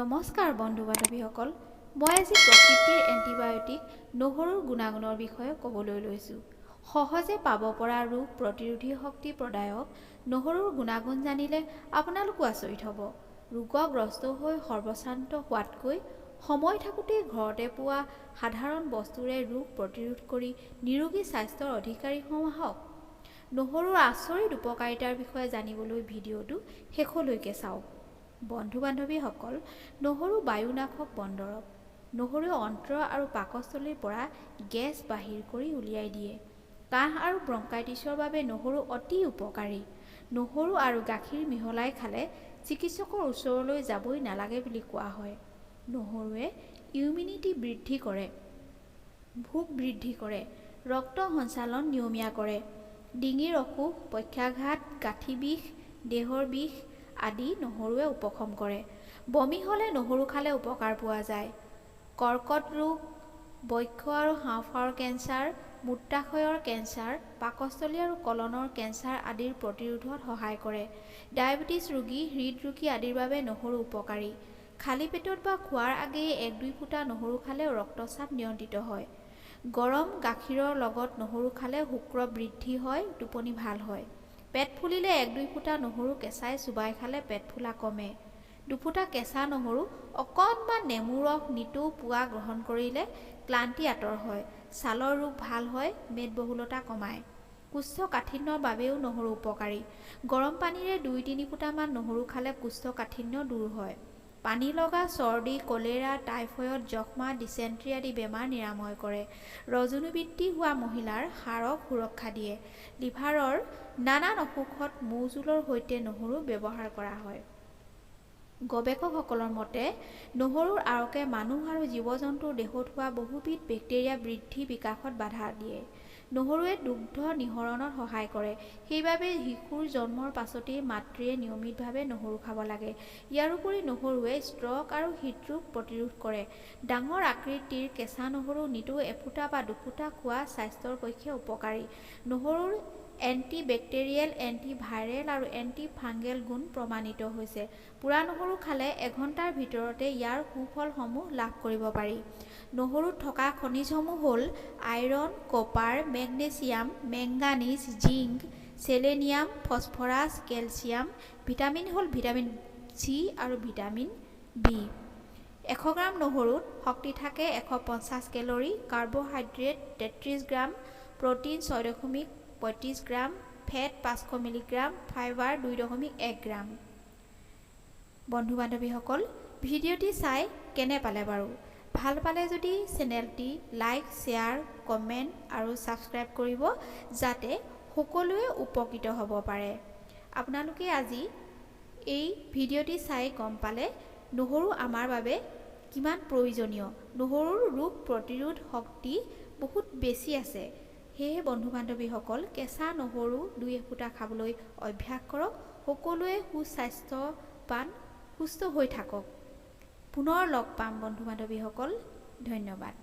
নমস্কাৰ বন্ধু বান্ধৱীসকল, মই আজি প্ৰকৃতিৰ এণ্টিবায়'টিক নহৰুৰ গুণাগুণৰ বিষয়ে ক'বলৈ লৈছোঁ। সহজে পাব পৰা ৰোগ প্ৰতিৰোধী শক্তি প্ৰদায়ক নহৰুৰ গুণাগুণ জানিলে আপোনালোকো আচৰিত হ'ব। ৰোগগ্ৰস্ত হৈ সৰ্বশ্ৰান্ত হোৱাতকৈ সময় থাকোঁতেই ঘৰতে পোৱা সাধাৰণ বস্তুৰে ৰোগ প্ৰতিৰোধ কৰি নিৰোগী স্বাস্থ্যৰ অধিকাৰী হওঁ আহক। নহৰুৰ আচৰিত উপকাৰিতাৰ বিষয়ে জানিবলৈ ভিডিঅ'টো শেষলৈকে চাওক। বন্ধু বান্ধৱীসকল, নহৰু বায়ুনাশক বনদৰৱ। নহৰুৱে অন্ত্ৰ আৰু পাকস্থলীৰ পৰা গেছ বাহিৰ কৰি উলিয়াই দিয়ে। কাহ আৰু ব্ৰংকাইটিছৰ বাবে নহৰু অতি উপকাৰী। নহৰু আৰু গাখীৰ মিহলাই খালে চিকিৎসকৰ ওচৰলৈ যাবই নালাগে বুলি কোৱা হয়। নহৰুৱে ইমিউনিটি বৃদ্ধি কৰে, ভোক বৃদ্ধি কৰে, ৰক্ত সঞ্চালন নিয়মীয়া কৰে। ডিঙিৰ অসুখ, পক্ষাঘাত, গাঁঠি বিষ, দেহৰ বিষ আদি নহৰুৱে উপশম কৰে। বমি হ'লে নহৰু খালে উপকাৰ পোৱা যায়। কৰ্কট ৰোগ, বক্ষ আৰু হাঁওফাঁওৰ কেঞ্চাৰ, মূত্ৰাশয়ৰ কেঞ্চাৰ, পাকস্থলী আৰু কলনৰ কেঞ্চাৰ আদিৰ প্ৰতিৰোধত সহায় কৰে। ডায়েবেটিছ ৰোগী, হৃদৰোগী আদিৰ বাবে নহৰু উপকাৰী। খালী পেটত বা খোৱাৰ আগেয়ে 1-2 ফুটা নহৰু খালেও ৰক্তচাপ নিয়ন্ত্ৰিত হয়। গৰম গাখীৰৰ লগত নহৰু খালে শুক্ৰ বৃদ্ধি হয়, টোপনি ভাল হয়। পেট ফুলিলে 1-2 ফুটা নহৰু কেঁচাই চোবাই খালে পেট ফুলা কমে। 2 ফুটা কেঁচা নহৰু অকণমান নেমু ৰস নিতৌ পুৱা গ্ৰহণ কৰিলে ক্লান্তি আঁতৰ হয়, ছালৰ ৰোগ ভাল হয়, মেদবহুলতা কমায়। কোষ্ঠকাঠিন্যৰ বাবেও নহৰু উপকাৰী। গৰম পানীৰে 2-3 ফুটামান নহৰু খালে কোষ্ঠকাঠিন্য দূৰ হয়। পানী লগা, চৰ্দি, কলেৰা, টাইফয়েড, যক্ষ্মা, ডিচেণ্ট্ৰি আদি বেমাৰ নিৰাময় কৰে। ৰজোনিবৃত্তি হোৱা মহিলাৰ হাড়ক সুৰক্ষা দিয়ে। লিভাৰৰ নানান অসুখত মৌজোলৰ সৈতে নহৰু ব্যৱহাৰ কৰা হয়। গৱেষকসকলৰ মতে নহৰুৰ আৰকে মানুহ আৰু জীৱ-জন্তুৰ দেহত হোৱা বহুবিধ বেক্টেৰিয়া বৃদ্ধি বিকাশত বাধা দিয়ে। নহৰুৱে দুগ্ধ নিঃসৰণত সহায় কৰে। সেইবাবে শিশুৰ জন্মৰ পাছতেই মাতৃয়ে নিয়মিতভাৱে নহৰু খাব লাগে। ইয়াৰোপৰি নহৰুৱে ষ্ট্ৰক আৰু হৃদৰোগ প্ৰতিৰোধ কৰে। ডাঙৰ আকৃতিৰ কেঁচা নহৰু নিতৌ এফুটা বা দুফুটা খোৱা স্বাস্থ্যৰ পক্ষে উপকাৰী। নহৰুৰ এণ্টি বেক্টেৰিয়েল, এণ্টি ভাইৰেল আৰু এণ্টি ফাংগেল গুণ প্ৰমাণিত হৈছে। পোৰা নহৰু খালে এঘণ্টাৰ ভিতৰতে ইয়াৰ সুফলসমূহ লাভ কৰিব পাৰি। নহৰুত থকা খনিজসমূহ হ'ল iron, copper, magnesium, manganese, zinc, selenium, phosphorus, calcium. Vitamin হ'ল ভিটামিন চি আৰু ভিটামিন বি। 100 গ্ৰাম নহৰুত শক্তি থাকে 150 কেলৰি, কাৰ্বহাইড্ৰেট 33 গ্ৰাম, প্ৰ'টিন 6.35 গ্ৰাম, ফেট 500 মিলিগ্ৰাম, ফাইবাৰ 2.1 গ্ৰাম। বন্ধু বান্ধৱীসকল, ভিডিঅ'টি চাই কেনে পালে বাৰু? ভাল পালে যদি চেনেলটি লাইক, শ্বেয়াৰ, কমেণ্ট আৰু ছাবস্ক্ৰাইব কৰিব, যাতে সকলোৱে উপকৃত হ'ব পাৰে। আপোনালোকে আজি এই ভিডিঅ'টি চাই গম পালে নহৰু আমাৰ বাবে কিমান প্ৰয়োজনীয়। নহৰুৰ ৰোগ প্ৰতিৰোধ শক্তি বহুত বেছি আছে। সেয়েহে বন্ধু বান্ধৱীসকল, কেঁচা নহৰু দুই এফুটা খাবলৈ অভ্যাস কৰক। সকলোৱে সুস্বাস্থ্যৱান, সুস্থ হৈ থাকক। পুনৰ লগ পাম বন্ধু বান্ধৱীসকল, ধন্যবাদ।